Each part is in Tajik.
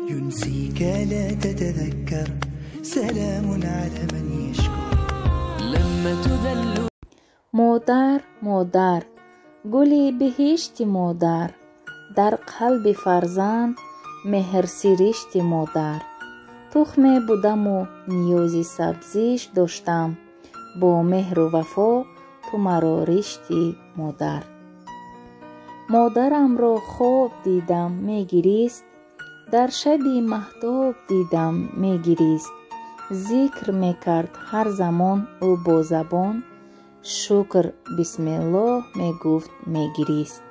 ينسيك لا تتذكر سلام على من يشكر لما تذل. Модар, модар, гули биҳишти модар, дар қалби фарзанд меҳрсиришти модар. Тухме будаму ниёзи сабзиш доштам, бо меҳру вафо ту маро ришти, модар. Модарамро хоб дидам, мегирист, дар шаби маҳтоб дидам, мегирист. Зикр мекард ҳар замон ӯ бо забон, шукр, бисмиллоҳ мегуфт, мегирист.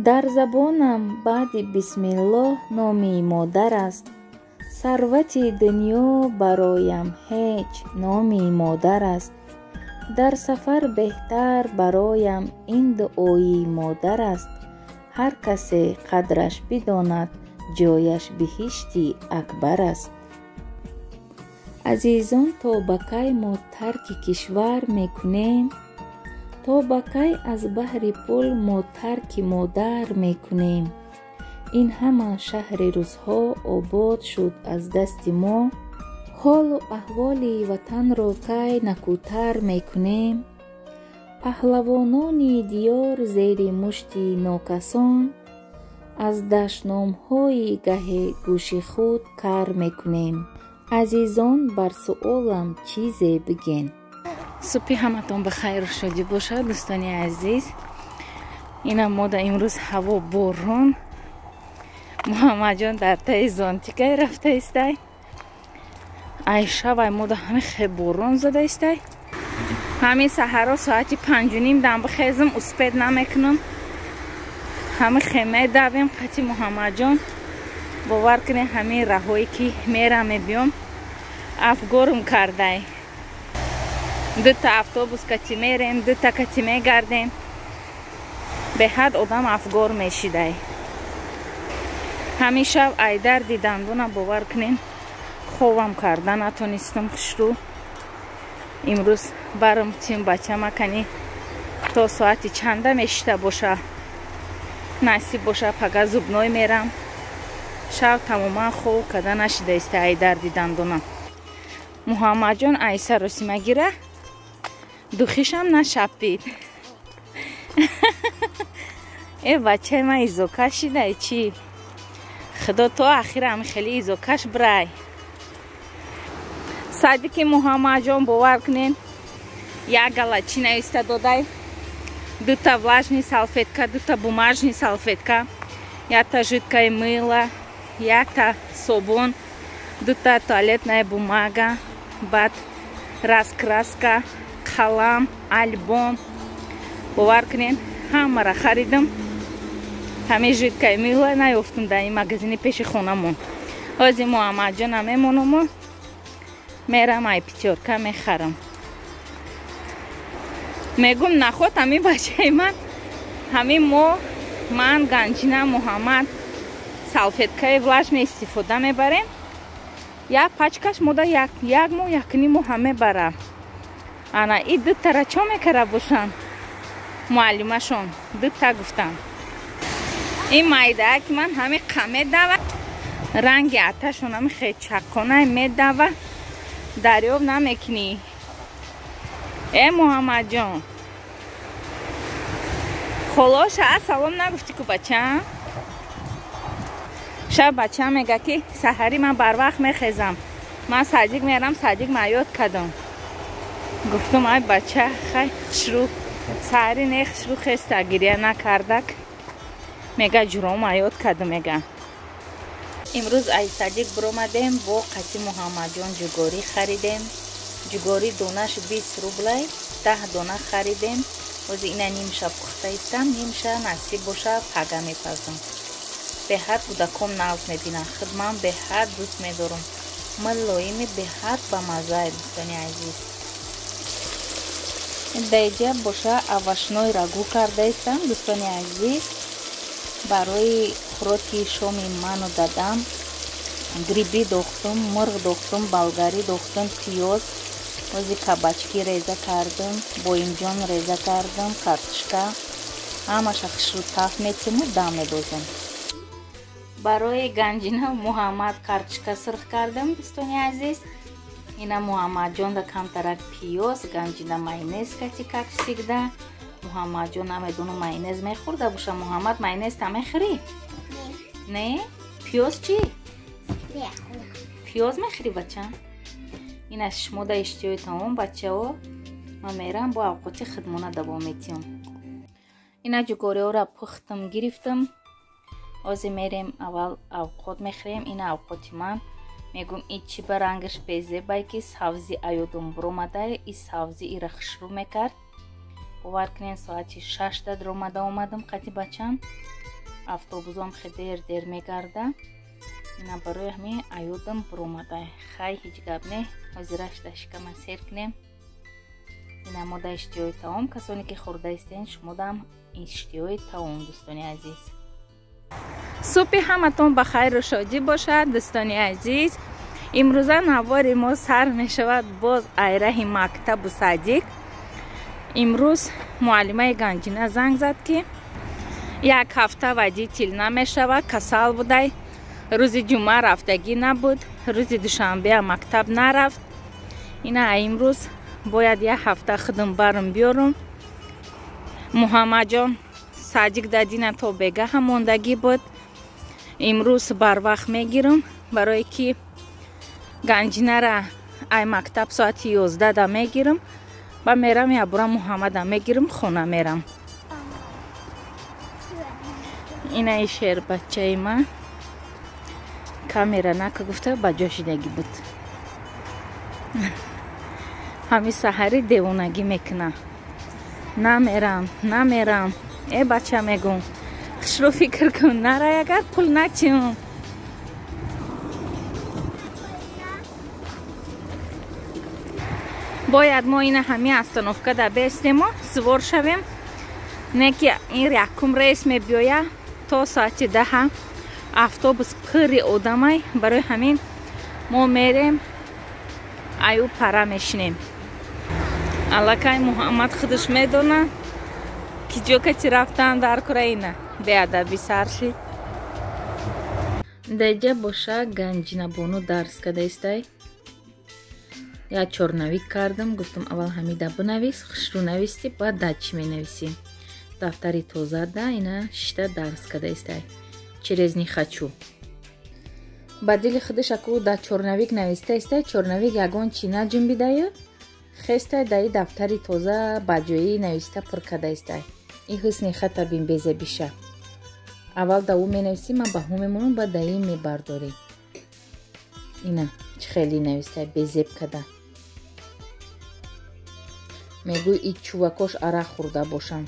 Дар забонам баъди бисмиллоҳ номи модар аст. Сарвати дунё бароям ҳеҷ номи модар аст. Дар сафар беҳтар бароям ин дуои модар аст. Ҳар касе қадраш бидонад, ҷояш биҳишти акбар аст. Азизон, то ба кай мо тарки кишвар мекунем? То ба кай аз баҳри пул мо тарки модар мекунем? Ин ҳама шаҳри рӯзҳо обод шуд аз дасти мо. Ҳолу аҳволи ватанро кай накӯтар мекунем? Паҳлавонони диёр зери мушти нокасон, аз дашномҳои гаҳе гӯши худ кар мекунем. Азизон, бар суолам чизе биген. Субҳи ҳаматон ба хайру шодӣ бошад, дӯстони азиз. Инам мода имрӯз ҳаво борон. Муҳаммадҷон дар таи зонтикай рафта истай. Айша вай мода ҳами хе борон зада истай. Ҳамин саҳаро соати 5:30 дам бихезм, успеть намекунам. Ҳами хе медавем қати Муҳаммадҷон. Бовар кунед, ҳамин раҳое ки мерам мебиём, афгорум кардай. Дута автобус кати мерем, дута кати мегардем. Беҳад одам афгор мешидай. Ҳамин шаб ай дарди дандона, бовар кунед, ховам карда натонистам хушрӯ. Имрӯз барам тим бачамакани то соати чанда мешита боша. Насиб боша, пага зубной мерам. Шаб тамоман хов карда нашидаиста ай дарди дандона. Муҳаммадҷон ай саросимагира духишам нашапид. Э бачаи ман изокаш шидай чӣ? Худо то ахирам хеле изокаш брай. Садики Муҳаммадҷон, бовар кунед, як гала чӣ нависта додай? Дута влажный салфетка, дута бумажный салфетка, якта жидкое мыло, якта собун, дута туалетная бумага, баъд раскраска, қалам, альбом. Бовар кунед, ҳамаро харидам. Ҳамин жидкое мыло наёфтум дар ин магазини пеши хонамон. Ҳозир Муҳаммадҷонам мемонуму мерам ай Пятёрка мехарам. Мегум, наход ҳамин бачаи ман, ҳамин мо, ман, Ганҷина, Муҳаммад салфеткаи влажный истифода мебарем. Як пачкаш мода як моҳ, якним моҳ мебара. Ана и дутара чо мекара бошанд? Муаллимашон дута гуфтанд. Ин майдаа ки ман ҳами қа медава, ранги аташон ҳами хе чаққонай медава, дарёб намекунӣ. Э Муҳаммадҷон, холоша салом нагуфтӣ ку бача? Шаб бача мега ки саҳарӣ ман барвақт мехезам, ман садик мерам, садик ман ёд кардам. Гуфтум, ай бача, хай хушрӯ саҳарӣ не хушрӯ хеста, гиря накардак. Мега ҷуром ман ёд кардам, мега. Имрӯз ай садик биромадем, бо қати Муҳаммадҷон ҷугорӣ харидем. Ҷугорӣ донаш 20 рублай, 10 дона харидем. Ҳозир ина нимша пухта истам, нимша насиб боша пага мепазам. Беҳад кӯдаком нағз мебинанд, худман беҳад дӯст медорам. Мулоими беҳад ба маззае, дӯстони азиз. Даиҷа боша овощной рагу кардаистам, дӯстони азиз. Барои хӯроки шоми ману дадам гриби дохтум, мурғ дохтум, болгарӣ дохтум, пиёз, ози кабачки реза кардам, боимҷон реза кардам, картошка, ҳамаша хушрӯ таф метиму дам медозем. Барои Ганҷина Муҳаммад картошка сирх кардам, дӯстони азиз. Ина Муҳаммадҷон да камтарак пиёз, Ганҷина майонез кати, как всегда. Муҳаммадҷон намедонам майонез мехӯрда боша. Муҳаммад, майонез та мехӯрӣ? Не. Пиёз чӣ? Пиёз мехӯрӣ, бача? Ина шумо да иштиҳои тамом, бачаҳо. Ман мерам бо авқоти хидмона давом метиҳам. Ина ҷугориҳоро пухтам, гирифтам. Ҳозир мерем, аввал авқот мехӯрем. Ина авқоти ман. Мегӯм, и чӣ ба рангаш безебай, ки савзи аёдум буромадай, и савзи ира хушрӯ мекард. Бовар кунед, соати 6 даромада омадам қати бачам. Автобусам хе дер дер мегарда. Ина барои ҳамин аёдам буромадай. Хай, ҳеҷ гап не, ҳозираш да шикама сер кунем. Ина мо да иштиҳои таом. Касоне ки хӯрда истен, шумодам иштиҳои таом, дӯстони азиз. Субҳи ҳаматон ба хайру шодӣ бошад, дӯстони азиз. Имрӯза навори мо сар мешавад боз айраҳи мактабу садик. Имрӯз муаллимаи Ганҷина занг зад, ки як ҳафта водитель намешавад, касал будай. Рӯзи ҷумъа рафтагӣ набуд, рӯзи душанбеа мактаб нарафт. Ина имрӯз бояд як ҳафта худам барм биёрам. Муҳаммадҷон садик дадина то бегаҳа мондагӣ буд. Имрӯз барвақт мегирам, барое ки Ганҷинара ай мактаб соати 11 да мегирам, ба мерам ябура Муҳаммада мегирам, хона мерам. Ина и шербачаи ман камера нака гуфта ба ҷо шидагӣ буд. Ҳами саҳари девонагӣ мекуна. Намерам, намерам. Э бача, мегум, хушрӯ фикр кун, нарай, агар пул натиҳум. Бояд мо ина ҳами остановка да бестему сувор шавем. Не ки ин якум рейс мебиёя то соати 10 автобус пури одамай. Барои ҳамин мо мерем, аю пара мешинем. Аллакай Муҳаммад худаш медона, ки ҷо кати рафтан дар Украина. Беадаби сар шид. Даҷа боша Ганҷинабону дарс када истай. Як чорнавик кардам, гуфтам, аввал ҳамида бинавис, хушрӯ нависти, баъд да чӣ менависӣ. Дафтари тоза да ина шишта дарс када истай. Через не хочу. Ба дили худаш аку да чорнавик нависта истай, чорнавик ягон чӣ наҷунбидаю, хестай даи дафтари тоза ба ҷои нависта пур када истай. Ин ҳусни хата бин, безебиша. Аввал да ӯ менависӣ, ман ба ҳу мемонам, баъд даи мебардорӣ. Ина чӣ хеле навистай, безеб када. Мегӯй, и чувакош арақ хӯрда бошанд,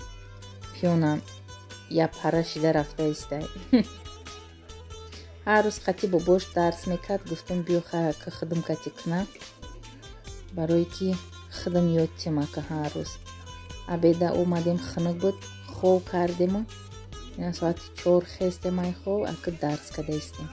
пиёнам я пара шида рафта истай. Ҳар рӯз қати бобош дарс мекард. Гуфтам, биё ка худам кати кунам, барое ки худам ёд темака. Ҳар рӯз обеда омадем, хунук буд, хов кардему. Ина соати 4 хестем ай хов, ака дарс када истем.